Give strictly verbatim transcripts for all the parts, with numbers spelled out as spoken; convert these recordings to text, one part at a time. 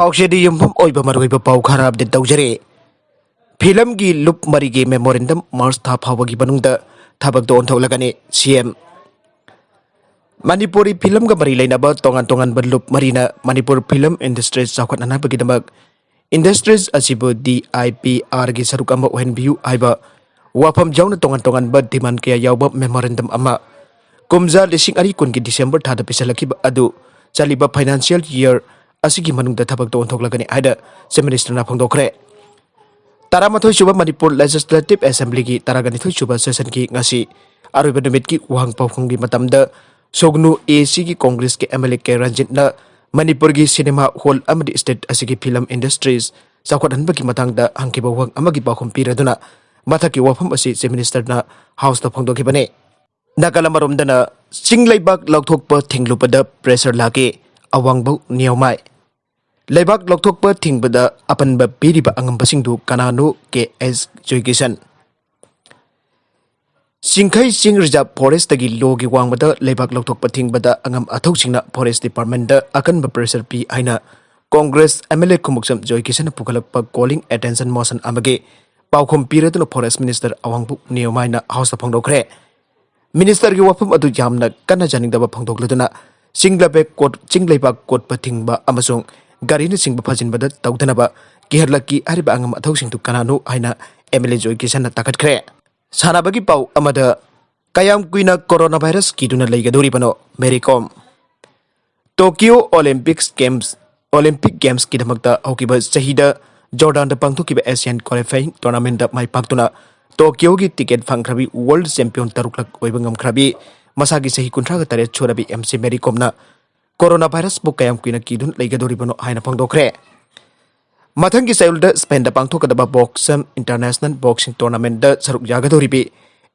ꯄꯥꯎꯆꯦꯗꯤ ꯌꯨꯝꯐꯝ ꯑꯣꯏꯕ ꯃꯔꯨꯑꯣꯏꯕ ꯄꯥꯎ ꯈꯔ ꯑꯞꯗꯦꯠ ꯇꯧꯖꯔꯤ꯫ ꯐꯤꯂꯝꯒꯤ ꯂꯨꯞ ꯃꯔꯤꯒꯤ ꯃꯦꯃꯣꯔꯦꯟꯗꯝ ꯃꯥꯔꯆ ꯊꯥ ꯐꯥꯎꯕꯒꯤ ꯃꯅꯨꯡꯗ ꯊꯕꯛꯇ ꯑꯣꯟꯊꯣꯛꯂꯒꯅꯤ, ꯁꯤ ꯑꯦꯝ꯫ ꯃꯅꯤꯄꯨꯔꯤ ꯐꯤꯂꯝꯒ ꯃꯔꯤ ꯂꯩꯅꯕ ꯇꯣꯉꯥꯟ ꯇꯣꯉꯥꯟꯕ ꯂꯨꯞ ꯃꯔꯤꯅ ꯃꯅꯤꯄꯨꯔ ꯐꯤꯂꯝ ꯏꯟꯗꯁꯇ꯭ꯔꯤ ꯆꯥꯎꯈꯠꯍꯟꯅꯕꯒꯤꯗꯃꯛ ꯏꯟꯗꯁꯇ꯭ꯔꯤꯁ ꯑꯁꯤꯕꯨ ꯗꯤ ꯑꯥꯏ ꯄꯤ ꯑꯥꯔꯒꯤ ꯁꯔꯨꯛ ꯑꯃ ꯑꯣꯏꯍꯟꯕꯤꯌꯨ ꯍꯥꯏꯕ ꯋꯥꯐꯝ ꯌꯥꯎꯅ ꯇꯣꯉꯥꯟ ꯇꯣꯉꯥꯟꯕ ꯗꯤꯃꯥꯟ ꯀꯌꯥ ꯌꯥꯎꯕ ꯃꯦꯃꯣꯔꯦꯟꯗꯝ ꯑꯃ ꯀꯨꯝꯖꯥ ꯂꯤꯁꯤꯡ ꯑꯅꯤ ꯀꯨꯟꯒꯤ ꯗꯤꯁꯦꯝꯕꯔ ꯊꯥꯗ ꯄꯤꯁꯜꯂꯛꯈꯤꯕ ꯑꯗꯨ ꯆꯠꯂꯤꯕ ꯐꯥꯏꯅꯥꯟꯁꯤꯌꯦꯜ ꯌꯔ ꯑꯁꯤꯒꯤ ꯃꯅꯨꯡꯗ ꯊꯕꯛꯇ ꯑꯣꯟꯊꯣꯛꯂꯒꯅꯤ ꯍꯥꯏꯅ ꯆꯤꯐ ꯃꯤꯅꯤꯁꯇꯔꯅ ꯐꯣꯡꯗꯣꯛꯈ꯭ꯔꯦ꯫ ꯇꯔꯥꯃꯥꯊꯣꯏ ꯁꯨꯕ ꯃꯅꯤꯄꯨꯔ ꯂꯦꯖꯤꯁꯂꯦꯇꯤꯚ ꯑꯦꯁꯦꯝꯕ꯭ꯂꯤꯒꯤ ꯇꯔꯥꯒ ꯅꯤꯊꯣꯏ ꯁꯨꯕ ꯁꯦꯁꯟꯒꯤ ꯉꯁꯤ ꯑꯔꯣꯏꯕ ꯅꯨꯃꯤꯠꯀꯤ ꯋꯥꯍꯪ ꯄꯥꯎꯈꯨꯝꯒꯤ ꯃꯇꯝꯗ ꯁꯣꯒꯅꯨ ꯑꯦ ꯁꯤꯒꯤ ꯀꯣꯡꯒ꯭ꯔꯦꯁꯀꯤ ꯑꯦꯝ ꯑꯦꯜ ꯑꯦ ꯀꯦ ꯔꯟꯖꯤꯠꯅ ꯃꯅꯤꯄꯨꯔꯒꯤ ꯁꯤꯅꯦꯃꯥ ꯍꯣꯜ ꯑꯃꯗꯤ ꯁ꯭ꯇꯦꯠ ꯑꯁꯤꯒꯤ ꯐꯤꯂꯝ ꯏꯟꯗꯁꯇ꯭ꯔꯤꯁ ꯆꯥꯎꯈꯠꯍꯟꯕꯒꯤ ꯃꯇꯥꯡꯗ ꯍꯪꯈꯤꯕ ꯋꯥꯍꯪ ꯑꯃꯒꯤ ꯄꯥꯎꯈꯨꯝ ꯄꯤꯔꯗꯨꯅ ꯃꯊꯛꯀꯤ ꯋꯥꯐꯝ ꯑꯁꯤ ꯆꯤꯐ ꯃꯤꯅꯤꯁꯇꯔꯅ ꯍꯥꯎꯁꯇ ꯐꯣꯡꯗꯣꯛꯈꯤꯕꯅꯤ꯫ ꯅꯥꯀꯜ ꯑꯃꯔꯣꯝꯗꯅ ꯆꯤꯡ ꯂꯩꯕꯥꯛ ꯂꯧꯊꯣꯛꯄ ꯊꯤꯡꯂꯨꯕꯗ ꯄ꯭ꯔꯦꯁꯔ ꯂꯥꯛꯀꯦ, ꯑꯋꯥꯡꯕꯧ ꯅꯤꯌꯣꯃꯥꯏ꯫ ꯂꯩꯕꯥꯛ ꯂꯧꯊꯣꯛꯄ ꯊꯤꯡꯕꯗ ꯑꯄꯟꯕ ꯄꯤꯔꯤꯕ ꯑꯉꯝꯕꯁꯤꯡꯗꯨ ꯀꯅꯥꯅꯣ? ꯀꯦ ꯑꯦꯁ ꯖꯣꯏꯀꯤꯁꯟ꯫ ꯆꯤꯡꯈꯩ ꯆꯤꯡ ꯔꯤꯖꯥꯔꯚ ꯐꯣꯔꯦꯁꯇꯒꯤ ꯂꯣꯒꯤ ꯋꯥꯡꯃꯗ ꯂꯩꯕꯥꯛ ꯂꯧꯊꯣꯛꯄ ꯊꯤꯡꯕꯗ ꯑꯉꯝ ꯑꯊꯧꯁꯤꯡꯅ ꯐꯣꯔꯦꯁ ꯗꯤꯄꯥꯔꯠꯃꯦꯟꯗ ꯑꯀꯟꯕ ꯄ꯭ꯔꯦꯁꯔ ꯄꯤ ꯍꯥꯏꯅ ꯀꯣꯡꯒ꯭ꯔꯦꯁ ꯑꯦꯝ ꯑꯦꯜ ꯑꯦ ꯈꯨꯃꯨꯛꯆꯝ ꯖꯣꯏꯀꯤꯁꯟꯅ ꯄꯨꯈꯠꯂꯛꯄ ꯀꯣꯂꯤꯡ ꯑꯦꯇꯦꯟꯁꯟ ꯃꯣꯁꯟ ꯑꯃꯒꯤ ꯄꯥꯎꯈꯨꯝ ꯄꯤꯔꯗꯨꯅ ꯐꯣꯔꯦꯁ ꯃꯤꯅꯤꯁꯇꯔ ꯑꯋꯥꯡꯕꯧ ꯅꯤꯌꯣꯃꯥꯏꯅ ꯍꯥꯎꯁꯇ ꯐꯣꯡꯗꯣꯛꯈ꯭ꯔꯦ꯫ ꯃꯤꯅꯤꯁꯇꯔꯒꯤ ꯋꯥꯐꯝ ꯑꯗꯨ ꯌꯥꯝꯅ ꯀꯟꯅ ꯌꯥꯅꯤꯡꯗꯕ ꯐꯣꯡꯗꯣꯛꯂꯗꯨꯅ ꯆꯤꯡ ꯂꯩꯕꯥꯛ ꯀꯣꯠ-, ꯆꯤꯡ ꯂꯩꯕꯥꯛ ꯀꯣꯠꯄ ꯊꯤꯡꯕ ꯑꯃꯁꯨꯡ ꯒꯥꯔꯤꯅꯆꯤꯡꯕ ꯐꯥꯖꯤꯟꯕꯗ ꯇꯧꯗꯅꯕ ꯀꯤꯍꯜꯂꯛꯀꯤ ꯍꯥꯏꯔꯤꯕ ꯑꯉꯝ ꯑꯊꯧꯁꯤꯡꯗꯨ ꯀꯅꯥꯅꯣ ꯍꯥꯏꯅ ꯑꯦꯝ ꯑꯦꯜ ꯑꯦ ꯖꯣꯏ ꯀꯤꯁꯟꯅ ꯇꯥꯈꯠꯈ꯭ꯔꯦ꯫ ꯁꯥꯟꯅꯕꯒꯤ ꯄꯥꯎ ꯑꯃꯗ, ꯀꯌꯥꯝ ꯀꯨꯏꯅ ꯀꯣꯔꯣꯅꯥ ꯚꯥꯏꯔꯁ ꯀꯤꯗꯨꯅ ꯂꯩꯒꯗꯧꯔꯤꯕꯅꯣ? ꯃꯦꯔꯤ ꯀꯣꯝ꯫ ꯇꯣꯀꯤꯌꯣ ꯑꯣꯂꯤꯝꯄꯤꯛꯁ ꯒꯦꯝꯁ, ꯑꯣꯂꯤꯝꯄꯤꯛ ꯒꯦꯝꯁꯀꯤꯗꯃꯛꯇ ꯍꯧꯈꯤꯕ ꯆꯍꯤꯗ ꯖꯣꯔꯗꯥꯟꯗ ꯄꯥꯡꯊꯣꯛꯈꯤꯕ ꯑꯦꯁꯤꯌꯥꯟ ꯀ꯭ꯋꯥꯂꯤꯐꯥꯏꯌꯤꯡ ꯇꯣꯔꯅꯥꯃꯦꯟꯗ ꯃꯥꯏ ꯄꯥꯛꯇꯨꯅ ꯇꯣꯀꯤꯌꯣꯒꯤ ꯇꯤꯀꯦꯠ ꯐꯪꯈ꯭ꯔꯕꯤ ꯋꯥꯔꯜꯗ ꯆꯦꯝꯄꯤꯌꯟ ꯇꯔꯨꯛꯂꯛ ꯑꯣꯏꯕ ꯉꯝꯈ꯭ꯔꯕꯤ ꯃꯁꯥꯒꯤ ꯆꯍꯤ ꯀꯨꯟꯊ꯭ꯔꯥꯒ ꯇꯔꯦꯠ ꯁꯨꯔꯕꯤ ꯑꯦꯝ ꯁꯤ ꯃꯦꯔꯤ ꯀꯣꯝꯅ ꯀꯣꯔꯣꯅꯥ ꯚꯥꯏꯔꯁꯄꯨ ꯀꯌꯥꯝ ꯀꯨꯏꯅ ꯀꯤꯗꯨꯅ ꯂꯩꯒꯗꯧꯔꯤꯕꯅꯣ ꯍꯥꯏꯅ ꯐꯣꯡꯗꯣꯛꯈ꯭ꯔꯦ꯫ ꯃꯊꯪꯒꯤ ꯆꯌꯣꯜꯗ ꯁ꯭ꯄꯦꯟꯗ ꯄꯥꯡꯊꯣꯛꯀꯗꯕ ꯕꯣꯛꯁꯝ ꯏꯟꯇꯔꯅꯦꯁꯅꯦꯜ ꯕꯣꯛꯁꯤꯡ ꯇꯣꯔꯅꯥꯃꯦꯟꯗ ꯁꯔꯨꯛ ꯌꯥꯒꯗꯧꯔꯤꯕꯤ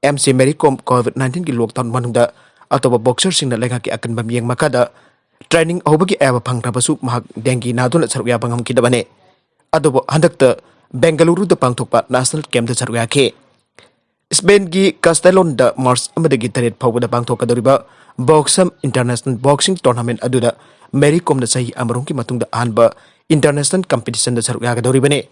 ꯑꯦꯝ ꯁꯤ ꯃꯦꯔꯤ ꯀꯣꯝ ꯀꯣꯚꯤꯗ ꯅꯥꯏꯟꯇꯤꯟꯒꯤ ꯂꯣꯛꯗꯥꯎꯟ ꯃꯅꯨꯡꯗ ꯑꯇꯣꯞꯄ ꯕꯣꯛꯁꯔꯁꯤꯡꯅ ꯂꯩꯉꯥꯛꯀꯤ ꯑꯀꯟꯕ ꯃꯤꯠꯌꯦꯡ ꯃꯈꯥꯗ ꯇ꯭ꯔꯦꯅꯤꯡ ꯍꯧꯕꯒꯤ ꯑꯌꯥꯕ ꯐꯪꯈ꯭ꯔꯕꯁꯨ ꯃꯍꯥꯛ ꯗꯦꯡꯒꯤ ꯅꯥꯗꯨꯅ ꯁꯔꯨꯛ ꯌꯥꯕ ꯉꯝꯈꯤꯗꯕꯅꯤ꯫ ꯑꯗꯨꯕꯨ ꯍꯟꯗꯛꯇ ꯕꯦꯡꯒꯂꯨꯔꯨꯗ ꯄꯥꯡꯊꯣꯛꯄ ꯅꯦꯁꯅꯦꯜ ꯀꯦꯝꯞꯇ ꯁꯔꯨꯛ ꯌꯥꯈꯤ꯫ ꯁ꯭ꯄꯦꯟꯒꯤ ꯀꯥꯁꯇꯦꯂꯣꯟꯗ ꯃꯥꯔꯆ ꯑꯃꯗꯒꯤ ꯇꯔꯦꯠ ꯐꯥꯎꯕꯗ ꯄꯥꯡꯊꯣꯛꯀꯗꯧꯔꯤꯕ ꯕꯣꯛꯁꯝ ꯏꯟꯇꯔꯅꯦꯁꯅꯦꯜ ꯕꯣꯛꯁꯤꯡ ꯇꯣꯔꯅꯥꯃꯦꯟ ꯑꯗꯨꯗ ꯃꯦꯔꯤ ꯀꯣꯝꯅ ꯆꯍꯤ ꯑꯃꯔꯣꯝꯒꯤ ꯃꯇꯨꯡꯗ ꯑꯍꯥꯟꯕ ꯏꯟꯇꯔꯅꯦꯁꯅꯦꯜ ꯀꯝꯄꯤꯇꯤꯁꯟꯗ ꯁꯔꯨꯛ ꯌꯥꯒꯗꯧꯔꯤꯕꯅꯤ꯫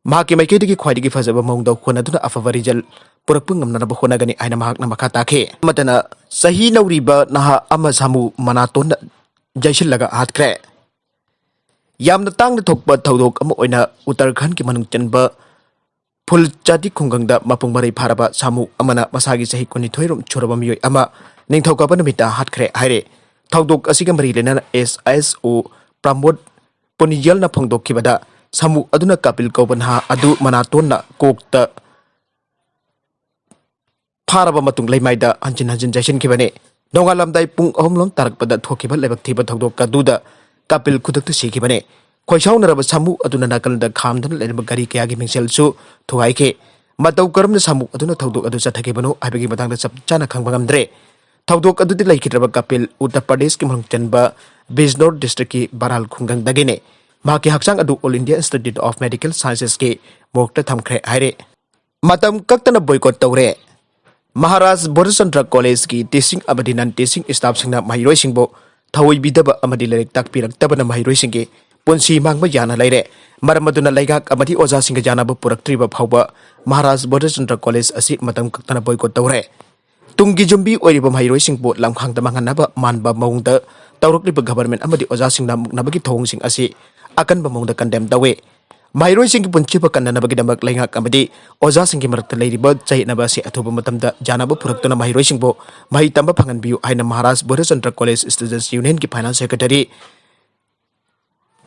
ꯃꯍꯥꯛꯀꯤ ꯃꯥꯏꯀꯩꯗꯒꯤ ꯈ꯭ꯋꯥꯏꯗꯒꯤ ꯐꯖꯕ ꯃꯑꯣꯡꯗ ꯍꯣꯠꯅꯗꯨꯅ ꯑꯐꯕ ꯔꯤꯖꯜ ꯄꯨꯔꯛꯄ ꯉꯝꯅꯅꯕ ꯍꯣꯠꯅꯒꯅꯤ ꯍꯥꯏꯅ ꯃꯍꯥꯛꯅ ꯃꯈꯥ ꯇꯥꯈꯤ꯫ ꯑꯃꯠꯇꯅ ꯆꯍꯤ ꯅꯧꯔꯤꯕ ꯅꯍꯥ ꯑꯃ ꯁꯥꯃꯨ ꯃꯅꯥꯇꯣꯟꯅ ꯌꯩꯁꯤꯜꯂꯒ ꯍꯥꯠꯈ꯭ꯔꯦ꯫ ꯌꯥꯝꯅ ꯇꯥꯡꯅ ꯊꯣꯛꯄ ꯊꯧꯗꯣꯛ ꯑꯃ ꯑꯣꯏꯅ ꯎꯠꯇꯔꯈꯟꯒꯤ ꯃꯅꯨꯡ ꯆꯟꯕ ꯐꯨꯜꯆꯥꯇꯤ ꯈꯨꯡꯒꯪꯗ ꯃꯄꯨꯡ ꯃꯔꯩ ꯐꯥꯔꯕ ꯁꯥꯃꯨ ꯑꯃꯅ ꯃꯁꯥꯒꯤ ꯆꯍꯤ ꯀꯨꯟꯅꯤꯊꯣꯏ ꯔꯣꯝ ꯁꯨꯔꯕ ꯃꯤꯑꯣꯏ ꯑꯃ ꯅꯤꯡꯊꯧꯀꯥꯕ ꯅꯨꯃꯤꯠꯇ ꯍꯥꯠꯈ꯭ꯔꯦ ꯍꯥꯏꯔꯦ꯫ ꯊꯧꯗꯣꯛ ꯑꯁꯤꯒ ꯃꯔꯤ ꯂꯩꯅꯅ ꯑꯦꯁ ꯑꯦꯁ ꯑꯣ ꯄ꯭ꯔꯃꯣꯗ ꯄꯨꯅꯤꯌꯦꯜꯅ ꯐꯣꯡꯗꯣꯛꯈꯤꯕꯗ, ꯁꯥꯃꯨ ꯑꯗꯨꯅ ꯀꯥꯄꯤꯜ ꯀꯧꯕ ꯅꯍꯥ ꯑꯗꯨ ꯃꯅꯥꯇꯣꯟꯅ ꯀꯣꯛꯇ ꯐꯥꯔꯕ ꯃꯇꯨꯡ ꯂꯩꯃꯥꯏꯗ ꯍꯟꯖꯤꯟ ꯍꯟꯖꯤꯟ ꯆꯥꯏꯁꯤꯟꯈꯤꯕꯅꯤ꯫ ꯅꯣꯡꯉꯥꯜꯂꯝꯗꯥꯏ ꯄꯨꯡ ꯑꯍꯨꯝ ꯂꯣꯝ ꯇꯥꯔꯛꯄꯗ ꯊꯣꯛꯈꯤꯕ ꯂꯥꯏꯕꯛ ꯊꯤꯕ ꯊꯧꯗꯣꯛ ꯑꯗꯨꯗ ꯀꯥꯄꯤꯜ ꯈꯨꯗꯛꯇ ꯁꯤꯈꯤꯕꯅꯤ꯫ ꯈꯣꯏꯁꯥꯎꯅꯔꯕ ꯁꯥꯃꯨ ꯑꯗꯨꯅ ꯅꯥꯀꯜꯗ ꯈꯥꯝꯗꯨꯅ ꯂꯩꯔꯝꯕ ꯒꯥꯔꯤ ꯀꯌꯥꯒꯤ ꯃꯤꯡꯁꯦꯜꯁꯨ ꯊꯨꯒꯥꯏꯈꯤ꯫ ꯃꯇꯧ ꯀꯔꯝꯅ ꯁꯥꯃꯨ ꯑꯗꯨꯅ ꯊꯧꯗꯣꯛ ꯑꯗꯨ ꯆꯠꯊꯈꯤꯕꯅꯣ ꯍꯥꯏꯕꯒꯤ ꯃꯇꯥꯡꯗ ꯆꯞ ꯆꯥꯅ ꯈꯪꯕ ꯉꯝꯗ꯭ꯔꯦ꯫ ꯊꯧꯗꯣꯛ ꯑꯗꯨꯗꯤ ꯂꯩꯈꯤꯗ꯭ꯔꯕ ꯀꯥꯄꯤꯜ ꯎꯠꯇꯔ ꯄ꯭ꯔꯗꯦꯁꯀꯤ ꯃꯅꯨꯡ ꯆꯟꯕ ꯕꯤꯖꯅꯣꯔ ꯗꯤꯁꯇ꯭ꯔꯤꯛꯀꯤ ꯕꯔꯥꯜ ꯈꯨꯡꯒꯪꯗꯒꯤꯅꯤ꯫ ꯃꯍꯥꯛꯀꯤ ꯍꯛꯆꯥꯡ ꯑꯗꯨ all India institute of medical ꯁꯥꯏꯟꯁꯦꯁꯀꯤ ꯃꯣꯔꯒꯇ ꯊꯝꯈ꯭ꯔꯦ ꯍꯥꯏꯔꯦ꯫ ꯃꯇꯝ ꯀꯛꯇꯅ ꯕꯣꯏꯀꯣꯠ ꯇꯧꯔꯦ꯫ ꯃꯍꯥꯔꯥꯖ ꯕꯣꯙꯆꯟꯗ꯭ꯔ ꯀꯣꯂꯦꯖꯀꯤ ꯇꯤꯆꯤꯡ ꯑꯃꯗꯤ ꯅꯟ ꯇꯤꯆꯤꯡ ꯁ꯭ꯇꯥꯐꯁꯤꯡꯅ ꯃꯍꯩꯔꯣꯏꯁꯤꯡꯕꯨ ꯊꯧꯑꯣꯏꯕꯤꯗꯕ ꯑꯃꯗꯤ ꯂꯥꯏꯔꯤꯛ ꯇꯥꯛꯄꯤꯔꯛꯇꯕꯅ ꯃꯍꯩꯔꯣꯏꯁꯤꯡꯒꯤ ꯄꯨꯟꯁꯤ ꯃꯥꯡꯕ ꯌꯥꯅ ꯂꯩꯔꯦ꯫ ꯃꯔꯝ ꯑꯗꯨꯅ ꯂꯩꯉꯥꯛ ꯑꯃꯗꯤ ꯑꯣꯖꯥꯁꯤꯡꯒ ꯌꯥꯅꯕ ꯄꯨꯔꯛꯇ꯭ꯔꯤꯕ ꯐꯥꯎꯕ ꯃꯍꯥꯔꯥꯖ ꯕꯣꯙꯆꯟꯗ꯭ꯔ ꯀꯣꯂꯦꯖ ꯑꯁꯤ ꯃꯇꯝ ꯀꯛꯇꯅ ꯕꯣꯏꯀꯣꯠ ꯇꯧꯔꯦ꯫ ꯇꯨꯡꯒꯤ ꯌꯨꯝꯕꯤ ꯑꯣꯏꯔꯤꯕ ꯃꯍꯩꯔꯣꯏꯁꯤꯡꯕꯨ ꯂꯝꯈꯥꯡꯗ ꯃꯥꯡꯍꯟꯅꯕ ꯃꯥꯟꯕ ꯃꯑꯣꯡꯗ ꯇꯧꯔꯛꯂꯤꯕ ꯒꯚꯔꯟꯃꯦꯟꯠ ꯑꯃꯗꯤ ꯑꯣꯖꯥꯁꯤꯡꯅ ꯃꯨꯛꯅꯕꯒꯤ ꯊꯧꯑꯣꯡꯁꯤꯡ ꯑꯁꯤ ꯑꯀꯟꯕ ꯃꯑꯣꯡꯗ ꯀꯟꯗꯦꯝ ꯇꯧꯏ꯫ ꯃꯍꯩꯔꯣꯏꯁꯤꯡꯒꯤ ꯄꯨꯟꯁꯤꯕ ꯀꯟꯅꯅꯕꯒꯤꯗꯃꯛ ꯂꯩꯉꯥꯛ ꯑꯃꯗꯤ ꯑꯣꯖꯥꯁꯤꯡꯒꯤ ꯃꯔꯛꯇ ꯂꯩꯔꯤꯕ ꯆꯌꯦꯠꯅꯕ ꯑꯁꯤ ꯑꯊꯨꯕ ꯃꯇꯝꯗ ꯌꯥꯅꯕ ꯄꯨꯔꯛꯇꯨꯅ ꯃꯍꯩꯔꯣꯏꯁꯤꯡꯕꯨ ꯃꯍꯩ ꯇꯝꯕ ꯐꯪꯍꯟꯕꯤꯌꯨ ꯍꯥꯏꯅ ꯃꯍꯥꯔꯥꯖ ꯕꯣꯙꯆꯟꯗ꯭ꯔ ꯀꯣꯂꯦꯖ ꯁ꯭ꯇꯨꯗꯦꯟꯠꯁ ꯌꯨꯅꯤꯌꯟꯒꯤ ꯐꯥꯏꯅꯥꯟꯁ ꯁꯦꯀ꯭ꯔꯦꯇꯔꯤ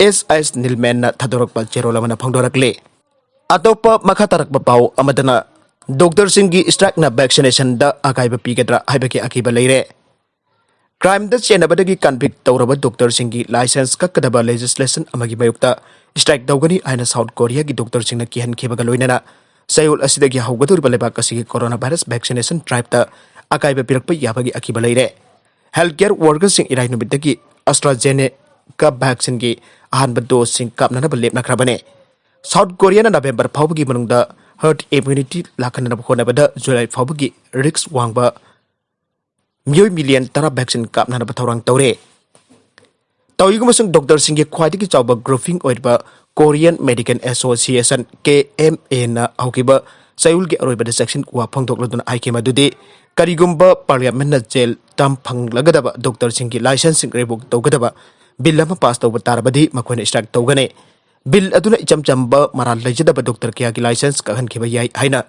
ꯑꯦꯁ ꯑꯦꯁ ꯅꯤꯜꯃꯦꯟꯅ ꯊꯥꯗꯣꯔꯛꯄ ꯆꯦꯔꯣꯜ ꯑꯃꯅ ꯐꯣꯡꯗꯣꯔꯛꯂꯤ꯫ ꯑꯇꯣꯞꯄ ꯃꯈꯥ ꯇꯥꯔꯛꯄ ꯄꯥꯎ ꯑꯃꯗꯅ, ꯗꯣꯛꯇꯔꯁꯤꯡꯒꯤ ꯁ꯭ꯇ꯭ꯔꯥꯏꯛꯅ ꯚꯦꯛꯁꯤꯅꯦꯁꯟꯗ ꯑꯀꯥꯏꯕ ꯄꯤꯒꯗ꯭ꯔꯥ ꯍꯥꯏꯕꯒꯤ ꯑꯀꯤꯕ ꯂꯩꯔꯦ꯫ ꯀ꯭ꯔꯥꯏꯝꯗ ꯆꯦꯟꯅꯕꯗꯒꯤ ꯀꯟꯚꯤꯛ ꯇꯧꯔꯕ ꯗꯣꯛꯇꯔꯁꯤꯡꯒꯤ ꯂꯥꯏꯁꯦꯟꯁ ꯀꯛꯀꯗꯕ ꯂꯦꯖꯤꯁꯂꯦꯁꯟ ꯑꯃꯒꯤ ꯃꯥꯌꯣꯛꯇ ꯁ꯭ꯇ꯭ꯔꯥꯏꯛ ꯇꯧꯒꯅꯤ ꯍꯥꯏꯅ ꯁꯥꯎꯠ ꯀꯣꯔꯤꯌꯥꯒꯤ ꯗꯣꯛꯇꯔꯁꯤꯡꯅ ꯀꯤꯍꯟꯈꯤꯕꯒ ꯂꯣꯏꯅꯅ ꯆꯌꯣꯜ ꯑꯁꯤꯗꯒꯤ ꯍꯧꯒꯗꯧꯔꯤꯕ ꯂꯩꯕꯥꯛ ꯑꯁꯤꯒꯤ ꯀꯣꯔꯣꯅꯥ ꯚꯥꯏꯔꯁ ꯚꯦꯛꯁꯤꯅꯦꯁꯟ ꯗ꯭ꯔꯥꯏꯚꯇ ꯑꯀꯥꯏꯕ ꯄꯤꯔꯛꯄ ꯌꯥꯕꯒꯤ ꯑꯀꯤꯕ ꯂꯩꯔꯦ꯫ ꯍꯦꯜꯊ ꯀꯦꯌꯔ ꯋꯥꯔꯀꯔꯁꯤꯡ ꯏꯔꯥꯏ ꯅꯨꯃꯤꯠꯇꯒꯤ AstraZeneca ꯚꯦꯛꯁꯤꯟꯒꯤ ꯑꯍꯥꯟꯕ ꯗꯣꯁꯁꯤꯡ ꯀꯥꯞꯅꯅꯕ ꯂꯦꯞꯅꯈ꯭ꯔꯕꯅꯤ꯫ ꯁꯥꯎꯠ ꯀꯣꯔꯤꯌꯥꯅ ꯅꯕꯦꯝꯕꯔ ꯐꯥꯎꯕꯒꯤ ꯃꯅꯨꯡꯗ ꯍꯔꯗ ꯏꯝꯌꯨꯅꯤꯇꯤ ꯂꯥꯛꯍꯟꯅꯕ ꯍꯣꯠꯅꯕꯗ ꯖꯨꯂꯥꯏ ꯐꯥꯎꯕꯒꯤ ꯔꯤꯁ꯭ꯛ ꯋꯥꯡꯕ ꯃꯤꯑꯣꯏ ꯃꯤꯂꯤꯌꯟ ꯇꯔꯥ ꯚꯦꯛꯁꯤꯟ ꯀꯥꯞꯅꯅꯕ ꯊꯧꯔꯥꯡ ꯇꯧꯔꯦ꯫ ꯇꯧꯏꯒꯨꯝꯕꯁꯨꯡ ꯗꯣꯛꯇꯔꯁꯤꯡꯒꯤ ꯈ꯭ꯋꯥꯏꯗꯒꯤ ꯆꯥꯎꯕ grouping ꯑꯣꯏꯔꯤꯕ Korean Medical Association, K M A ꯅ ꯍꯧꯈꯤꯕ ꯆꯌꯣꯜꯒꯤ ꯑꯔꯣꯏꯕꯗ ꯆꯦꯛꯁꯤꯟ ꯋꯥ ꯐꯣꯡꯗꯣꯛꯂꯗꯨꯅ ꯍꯥꯏꯈꯤ ꯃꯗꯨꯗꯤ, ꯀꯔꯤꯒꯨꯝꯕ Parliament ꯅ ꯖꯦꯜ ꯇꯔꯝ ꯐꯪꯂꯒꯗꯕ ꯗꯣꯛꯇꯔꯁꯤꯡꯒꯤ license ꯁꯤꯡ revoke ꯇꯧꯒꯗꯕ bill ꯑꯃ pass ꯇꯧꯕ ꯇꯥꯔꯕꯗꯤ ꯃꯈꯣꯏꯅ strike ꯇꯧꯒꯅꯤ꯫ Bill ꯑꯗꯨꯅ ꯏꯆꯝ ꯆꯝꯕ ꯃꯔꯥꯜ ꯂꯩꯖꯗꯕ ꯗꯣꯛꯇꯔ ꯀꯌꯥꯒꯤ license ꯀꯛꯍꯟꯈꯤꯕ ꯌꯥꯏ ꯍꯥꯏꯅ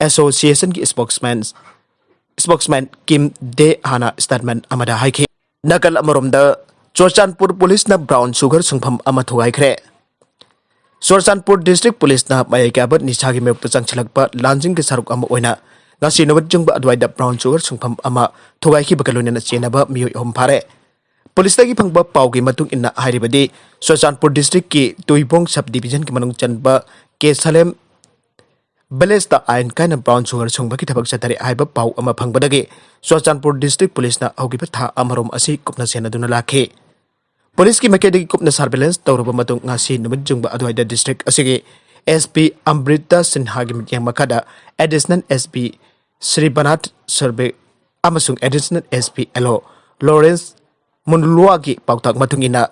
association ꯒꯤ spokesman, spokesman Kim De ꯍꯥꯟꯅ statement ꯑꯃꯗ ꯍꯥꯏꯈꯤ꯫ ꯅꯥꯀꯜ ꯑꯃꯔꯣꯝꯗ, ꯆꯨꯔꯆꯥꯟꯄꯨꯔ ꯄꯨꯂꯤꯁꯅ brown sugar ꯁꯨꯡꯐꯝ ꯑꯃ ꯊꯨꯒꯥꯏꯈ꯭ꯔꯦ꯫ ꯆꯨꯔꯆꯥꯟꯄꯨꯔ district ꯄꯨꯂꯤꯁꯅ ꯃꯌꯥꯏ ꯀꯥꯕ ꯅꯤꯁꯥꯒꯤ ꯃꯥꯌꯣꯛꯇ ꯆꯪꯁꯤꯜꯂꯛꯄ ꯂꯥꯟꯖꯤꯡꯒꯤ ꯁꯔꯨꯛ ꯑꯃ ꯑꯣꯏꯅ ꯉꯁꯤ ꯅꯨꯃꯤꯠ ꯌꯨꯡꯕ ꯑꯗꯨꯋꯥꯏꯗ brown sugar ꯁꯨꯡꯐꯝ ꯑꯃ ꯊꯨꯒꯥꯏꯈꯤꯕꯒ ꯂꯣꯏꯅꯅ ꯆꯦꯟꯅꯕ ꯃꯤꯑꯣꯏ ꯑꯍꯨꯝ ꯐꯥꯔꯦ꯫ ꯄꯨꯂꯤꯁꯇꯒꯤ ꯐꯪꯕ ꯄꯥꯎꯒꯤ ꯃꯇꯨꯡ ꯏꯟꯅ ꯍꯥꯏꯔꯕꯗꯤ, ꯆꯨꯔꯆꯥꯟꯄꯨꯔ district ꯀꯤ ꯇꯨꯏꯕꯣꯡ sub division ꯒꯤ ꯃꯅꯨꯡ ꯆꯟꯕ ꯀꯦ ꯁꯂꯦꯝ village ꯇ ꯑꯥꯏꯟ ꯀꯥꯏꯅ brown sugar ꯁꯨꯡꯕꯒꯤ ꯊꯕꯛ ꯆꯠꯊꯔꯤ ꯍꯥꯏꯕ ꯄꯥꯎ ꯑꯃ ꯐꯪꯕꯗꯒꯤ ꯆꯨꯔꯆꯥꯟꯄꯨꯔ district ꯄꯨꯂꯤꯁꯅ ꯍꯧꯈꯤꯕ ꯊꯥ ꯑꯃꯔꯣꯝ ꯑꯁꯤ ꯀꯨꯞꯅ ꯁꯦꯟꯅꯗꯨꯅ ꯂꯥꯛꯈꯤ꯫ ꯄꯨꯂꯤꯁꯀꯤ ꯃꯥꯏꯀꯩꯗꯒꯤ ꯀꯨꯞꯅ surveillance ꯇꯧꯔꯕ ꯃꯇꯨꯡ, ꯉꯁꯤ ꯅꯨꯃꯤꯠ ꯌꯨꯡꯕ ꯑꯗꯨꯋꯥꯏꯗ district ꯑꯁꯤꯒꯤ S P ꯑꯝꯔꯤꯇꯥ ꯁꯤꯟꯍꯥꯒꯤ ꯃꯤꯠꯌꯦꯡ ꯃꯈꯥꯗ additional S P Sribanath Sarbe ꯑꯃꯁꯨꯡ additional S P L O Lawrence ꯃꯨꯟꯂꯨꯋꯥꯒꯤ ꯄꯥꯎꯇꯥꯛ ꯃꯇꯨꯡ ꯏꯟꯅ,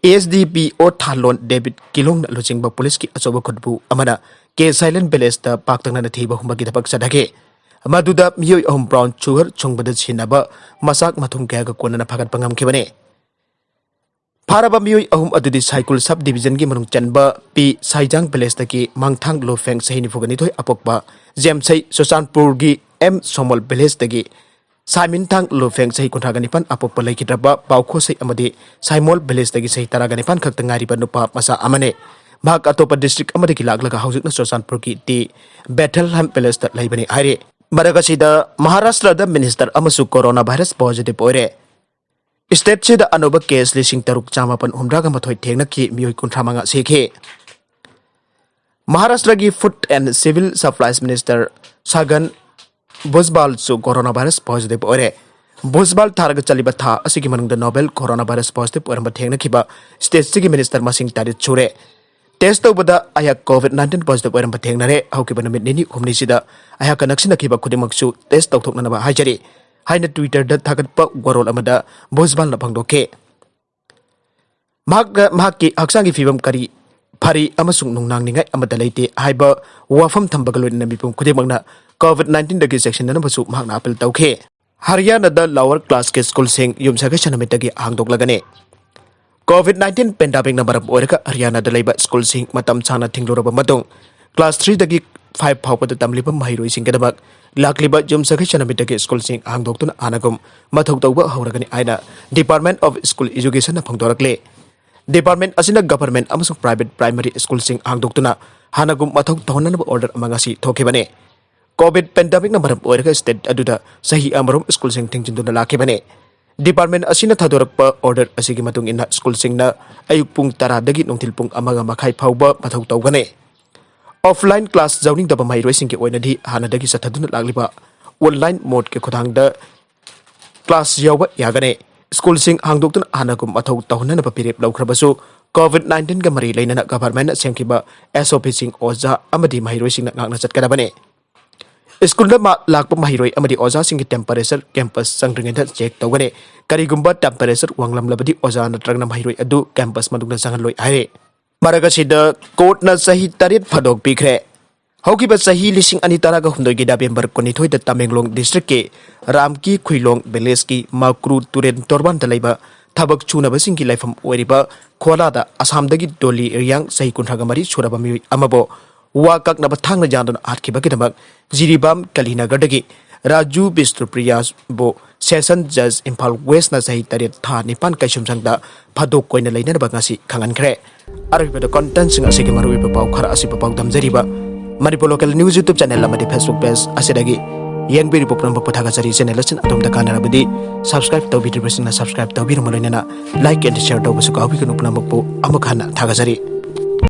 S D P O Thalon ꯗꯦꯕꯤꯠ ꯀꯤꯂꯣꯡꯅ ꯂꯨꯆꯤꯡꯕ ꯄꯨꯂꯤꯁꯀꯤ ꯑꯆꯧꯕ ꯈꯨꯠꯄꯨ ꯑꯃꯅ ꯀꯦ ꯁꯥꯏꯂꯦꯟ village ꯇ ꯄꯥꯛꯇꯛꯅꯅ ꯊꯤꯕ ꯍꯨꯝꯕꯒꯤ ꯊꯕꯛ ꯆꯠꯊꯈꯤ꯫ ꯃꯗꯨꯗ ꯃꯤꯑꯣꯏ ꯑꯍꯨꯝ brown sugar ꯁꯨꯡꯕꯗ ꯁꯤꯖꯤꯟꯅꯕ ꯃꯆꯥꯛ ꯃꯊꯨꯝ ꯀꯌꯥꯒ ꯀꯣꯟꯅꯅ ꯐꯥꯒꯠꯄ ꯉꯝꯈꯤꯕꯅꯤ꯫ ꯐꯥꯔꯕ ꯃꯤꯑꯣꯏ ꯑꯍꯨꯝ ꯑꯗꯨꯗꯤ ꯁꯥꯏꯀꯨꯜ sub division ꯒꯤ ꯃꯅꯨꯡ ꯆꯟꯕ ꯄꯤ ꯁꯥꯏꯖꯥꯡ village ꯇꯒꯤ ꯃꯥꯡꯊꯥꯡ ꯂꯨꯐꯦꯡ ꯆꯍꯤ ꯅꯤꯐꯨꯒ ꯅꯤꯊꯣꯏ ꯑꯄꯣꯛꯄ, ꯖꯦꯝꯁꯩ ꯆꯨꯔꯆꯥꯟꯄꯨꯔꯒꯤ ꯑꯦꯝ ꯁꯣꯃꯣꯜ village ꯇꯒꯤ ꯁꯥꯏꯃꯤꯟꯊꯥꯡ ꯂꯨꯐꯦꯡ ꯆꯍꯤ ꯀꯨꯟꯊ꯭ꯔꯥꯒ ꯅꯤꯄꯥꯟ ꯑꯄꯣꯛꯄ ꯂꯩꯈꯤꯗ꯭ꯔꯕ ꯄꯥꯎꯈꯣꯁꯩ ꯑꯃꯗꯤ ꯁꯥꯏꯃꯣꯜ village ꯇꯒꯤ ꯆꯍꯤ ꯇꯔꯥꯒ ꯅꯤꯄꯥꯟ ꯈꯛꯇ ꯉꯥꯏꯔꯤꯕ ꯅꯨꯄꯥ ꯃꯆꯥ ꯑꯃꯅꯤ꯫ ꯃꯍꯥꯛ ꯑꯇꯣꯞꯄ district ꯑꯃꯗꯒꯤ ꯂꯥꯛꯂꯒ ꯍꯧꯖꯤꯛꯅ ꯆꯨꯔꯆꯥꯟꯄꯨꯔꯒꯤ ꯇꯤ ꯕꯦꯊꯦꯜꯍꯦꯝ village ꯇ ꯂꯩꯕꯅꯤ ꯍꯥꯏꯔꯤ꯫ ꯃꯔꯛ ꯑꯁꯤꯗ, ꯃꯍꯥꯔꯥꯁꯇ꯭ꯔꯗ minister ꯑꯃꯁꯨ corona virus positive ꯑꯣꯏꯔꯦ꯫ State ꯁꯤꯗ ꯑꯅꯧꯕ case ꯂꯤꯁꯤꯡ ꯇꯔꯨꯛ ꯆꯥꯃꯥꯄꯟ ꯍꯨꯝꯗ꯭ꯔꯥꯒ ꯃꯥꯊꯣꯏ ꯊꯦꯡꯅꯈꯤ, ꯃꯤꯑꯣꯏ ꯀꯨꯟꯊ꯭ꯔꯥ ꯃꯉꯥ ꯁꯤꯈꯤ꯫ ꯃꯍꯥꯔꯥꯁꯇ꯭ꯔꯒꯤ Food and Civil Supplies Minister ꯁꯥꯒꯟ ꯚꯨꯖꯕꯥꯜꯁꯨ corona virus positive ꯑꯣꯏꯔꯦ꯫ ꯚꯨꯖꯕꯥꯜ ꯊꯥꯔꯒ ꯆꯠꯂꯤꯕ ꯊꯥ ꯑꯁꯤꯒꯤ ꯃꯅꯨꯡꯗ novel corona virus positive ꯑꯣꯏꯔꯝꯕ ꯊꯦꯡꯅꯈꯤꯕ state ꯁꯤꯒꯤ minister ꯃꯁꯤꯡ ꯇꯔꯦꯠ ꯁꯨꯔꯦ꯫ Test ꯇꯧꯕꯗ ꯑꯩꯍꯥꯛ COVID nineteen positive ꯑꯣꯏꯔꯝꯕ ꯊꯦꯡꯅꯔꯦ꯫ ꯍꯧꯈꯤꯕ ꯅꯨꯃꯤꯠ ꯅꯤꯅꯤ ꯍꯨꯝꯅꯤꯁꯤꯗ ꯑꯩꯍꯥꯛꯀ ꯅꯛꯁꯤꯟꯅꯈꯤꯕ ꯈꯨꯗꯤꯡꯃꯛꯁꯨ test ꯇꯧꯊꯣꯛꯅꯅꯕ ꯍꯥꯏꯖꯔꯤ ꯍꯥꯏꯅ Twitter ꯗ ꯊꯥꯒꯠꯄ ꯋꯥꯔꯣꯜ ꯑꯃꯗ ꯚꯨꯖꯕꯥꯜꯅ ꯐꯣꯡꯗꯣꯛꯈꯤ꯫ ꯃꯍꯥꯛꯅ ꯃꯍꯥꯛꯀꯤ ꯍꯛꯆꯥꯡꯒꯤ ꯐꯤꯕꯝ ꯀꯔꯤ ꯐꯔꯤ ꯑꯃꯁꯨꯡ ꯅꯨꯡꯅꯥꯡꯅꯤꯡꯉꯥꯏ ꯑꯃꯠꯇ ꯂꯩꯇꯦ ꯍꯥꯏꯕ ꯋꯥꯐꯝ ꯊꯝꯕꯒ ꯂꯣꯏꯅꯅ ꯃꯤꯄꯨꯝ ꯈꯨꯗꯤꯡꯃꯛꯅ COVID nineteenꯗꯒꯤ ꯆꯦꯛꯁꯤꯟꯅꯅꯕꯁꯨ ꯃꯍꯥꯛꯅ ꯑꯥꯄꯤꯜ ꯇꯧꯈꯤ꯫ ꯍꯔꯤꯌꯥꯅꯥꯗ lower classꯀꯤ ꯁ꯭ꯀꯨꯜꯁꯤꯡ ꯌꯨꯝꯁꯀꯩꯁ ꯅꯨꯃꯤꯠꯇꯒꯤ ꯍꯥꯡꯗꯣꯛꯂꯒꯅꯤ꯫ COVID nineteen pandemicꯅ ꯃꯔꯝ ꯑꯣꯏꯔꯒ ꯍꯔꯤꯌꯥꯅꯥꯗ ꯂꯩꯕ ꯁ꯭ꯀꯨꯜꯁꯤꯡ ꯃꯇꯝ ꯁꯥꯡꯅ ꯊꯤꯡꯂꯨꯔꯕ ꯃꯇꯨꯡ, class threeꯗꯒꯤ five ꯐꯥꯎꯕꯗ ꯇꯝꯂꯤꯕ ꯃꯍꯩꯔꯣꯏꯁꯤꯡꯒꯤꯗꯃꯛ ꯂꯥꯛꯂꯤꯕ ꯌꯨꯝꯁꯀꯩꯁ ꯅꯨꯃꯤꯠꯇꯒꯤ ꯁ꯭ꯀꯨꯜꯁꯤꯡ ꯍꯥꯡꯗꯣꯛꯇꯨꯅ ꯍꯥꯟꯅꯒꯨꯝ ꯃꯊꯧ ꯇꯧꯕ ꯍꯧꯔꯒꯅꯤ ꯍꯥꯏꯅ Department of School Educationꯅ ꯐꯣꯡꯗꯣꯔꯛꯂꯤ꯫ Department ꯑꯁꯤꯅ government ꯑꯃꯁꯨꯡ private primary ꯁ꯭ꯀꯨꯜꯁꯤꯡ ꯍꯥꯡꯗꯣꯛꯇꯨꯅ ꯍꯥꯟꯅꯒꯨꯝ ꯃꯊꯧ ꯇꯧꯍꯟꯅꯕ order ꯑꯃ ꯉꯁꯤ ꯊꯣꯛꯈꯤꯕꯅꯤ꯫ COVID pandemicꯅ ꯃꯔꯝ ꯑꯣꯏꯔꯒ state ꯑꯗꯨꯗ ꯆꯍꯤ ꯑꯃꯔꯣꯝ ꯁ꯭ꯀꯨꯜꯁꯤꯡ ꯊꯤꯡꯖꯤꯟꯗꯨꯅ ꯂꯥꯛꯈꯤꯕꯅꯤ꯫ Department ꯑꯁꯤꯅ ꯊꯥꯗꯣꯔꯛꯄ order ꯑꯁꯤꯒꯤ ꯃꯇꯨꯡ ꯏꯟꯅ ꯁ꯭ꯀꯨꯜꯁꯤꯡꯅ ꯑꯌꯨꯛ ꯄꯨꯡ ꯇꯔꯥꯗꯒꯤ ꯅꯨꯡꯊꯤꯜ ꯄꯨꯡ ꯑꯃꯒ ꯃꯈꯥꯏ ꯐꯥꯎꯕ ꯃꯊꯧ ꯇꯧꯒꯅꯤ꯫ Offline class ꯌꯥꯎꯅꯤꯡꯗꯕ ꯃꯍꯩꯔꯣꯏꯁꯤꯡꯒꯤ ꯑꯣꯏꯅꯗꯤ ꯍꯥꯟꯅꯗꯒꯤ ꯆꯠꯊꯗꯨꯅ ꯂꯥꯛꯂꯤꯕ online modeꯀꯤ ꯈꯨꯠꯊꯥꯡꯗ class ꯌꯥꯎꯕ ꯌꯥꯒꯅꯤ꯫ ꯁ꯭ꯀꯨꯜꯁꯤꯡ ꯍꯥꯡꯗꯣꯛꯇꯨꯅ ꯍꯥꯟꯅꯒꯨꯝ ꯃꯊꯧ ꯇꯧꯍꯟꯅꯅꯕ ꯐꯤꯔꯦꯞ ꯂꯧꯈ꯭ꯔꯕꯁꯨ, COVID nineteenꯒ ꯃꯔꯤ ꯂꯩꯅꯅ governmentꯅ ꯁꯦꯝꯈꯤꯕ SOPꯁꯤꯡ ꯑꯣꯖꯥ ꯑꯃꯗꯤ ꯃꯍꯩꯔꯣꯏꯁꯤꯡꯅ ꯉꯥꯛꯅ ꯆꯠꯀꯗꯕꯅꯤ꯫ ꯁ꯭ꯀꯨꯜꯗ ꯃꯥ-, ꯂꯥꯛꯄ ꯃꯍꯩꯔꯣꯏ ꯑꯃꯗꯤ ꯑꯣꯖꯥꯁꯤꯡꯒꯤ temperature campus ꯆꯪꯗ꯭ꯔꯤꯉꯩꯗ check ꯇꯧꯒꯅꯤ꯫ ꯀꯔꯤꯒꯨꯝꯕ temperature ꯋꯥꯡꯂꯝꯂꯕꯗꯤ ꯑꯣꯖꯥ ꯅꯠꯇ꯭ꯔꯒꯅ ꯃꯍꯩꯔꯣꯏ ꯑꯗꯨ campus ꯃꯅꯨꯡꯗ ꯆꯪꯍꯜꯂꯣꯏ ꯍꯥꯏꯔꯤ꯫ ꯃꯔꯛ ꯑꯁꯤꯗ courtꯅ ꯆꯍꯤ ꯇꯔꯦꯠ ꯐꯥꯗꯣꯛ ꯄꯤꯈ꯭ꯔꯦ꯫ ꯍꯧꯈꯤꯕ ꯆꯍꯤ ꯂꯤꯁꯤꯡ ꯑꯅꯤ ꯇꯔꯥꯒ ꯍꯨꯝꯗꯣꯏꯒꯤ November ꯀꯨꯟꯅꯤꯊꯣꯏꯗ ꯇꯃꯦꯡꯂꯣꯡ districtꯀꯤ ꯔꯥꯝꯀꯤ ꯈꯨꯏꯂꯣꯡ villageꯀꯤ ꯃꯀ꯭ꯔꯨ ꯇꯨꯔꯦꯟ ꯇꯣꯔꯕꯥꯟꯗ ꯂꯩꯕ ꯊꯕꯛ ꯁꯨꯅꯕꯁꯤꯡꯒꯤ ꯂꯩꯐꯝ ꯑꯣꯏꯔꯤꯕ ꯈꯣꯂꯥꯗ ꯑꯁꯥꯝꯗꯒꯤ ꯗꯣꯂꯤ ꯔꯤꯌꯥꯡ ꯆꯍꯤ ꯀꯨꯟꯊ꯭ꯔꯥꯒ ꯃꯔꯤ ꯁꯨꯔꯕ ꯃꯤꯑꯣꯏ ꯑꯃꯕꯨ ꯋꯥ ꯀꯛꯅꯕ ꯊꯥꯡꯅ ꯌꯥꯟꯗꯨꯅ ꯍꯥꯠꯈꯤꯕꯒꯤꯗꯃꯛ ꯖꯤꯔꯤꯕꯥꯝ ꯀꯂꯤꯅꯒꯔꯗꯒꯤ ꯔꯥꯖꯨ ꯕꯤꯁꯅꯨꯄ꯭ꯔꯤꯌꯥꯕꯨ session judge ꯏꯝꯐꯥꯜ Westꯅ ꯆꯍꯤ ꯇꯔꯦꯠ ꯊꯥ ꯅꯤꯄꯥꯟ ꯀꯩꯁꯨꯝꯁꯪꯗ ꯐꯥꯗꯣꯛ ꯑꯣꯏꯅ ꯂꯩꯅꯅꯕ ꯉꯁꯤ ꯈꯪꯍꯟꯈ꯭ꯔꯦ꯫ ꯑꯔꯣꯏꯕꯗ contentꯁꯤꯡ ꯑꯁꯤꯒꯤ ꯃꯔꯨꯑꯣꯏꯕ ꯄꯥꯎ ꯈꯔ ꯑꯁꯤꯕꯨ ꯄꯥꯎꯗꯝꯖꯔꯤꯕ Manipur Local News YouTube channel ꯑꯃꯗꯤ Facebook page ꯑꯁꯤꯗꯒꯤ ꯌꯦꯡꯕꯤꯔꯤꯕ ꯄꯨꯝꯅꯃꯛꯄꯨ ꯊꯥꯒꯠꯆꯔꯤ꯫ Channel ꯑꯁꯤꯅ ꯑꯗꯣꯝꯗ ꯀꯥꯟꯅꯔꯕꯗꯤ subscribe ꯇꯧꯕꯤꯗ꯭ꯔꯤꯕꯁꯤꯡꯅ subscribe ꯇꯧꯕꯤꯔꯝꯕ ꯂꯣꯏꯅꯅ like and share ꯇꯧꯕꯁꯨ ꯀꯥꯎꯕꯤꯒꯅꯨ꯫ ꯄꯨꯝꯅꯃꯛꯄꯨ ꯑꯃꯨꯛ ꯍꯟꯅ ꯊꯥꯒꯠꯆꯔꯤ꯫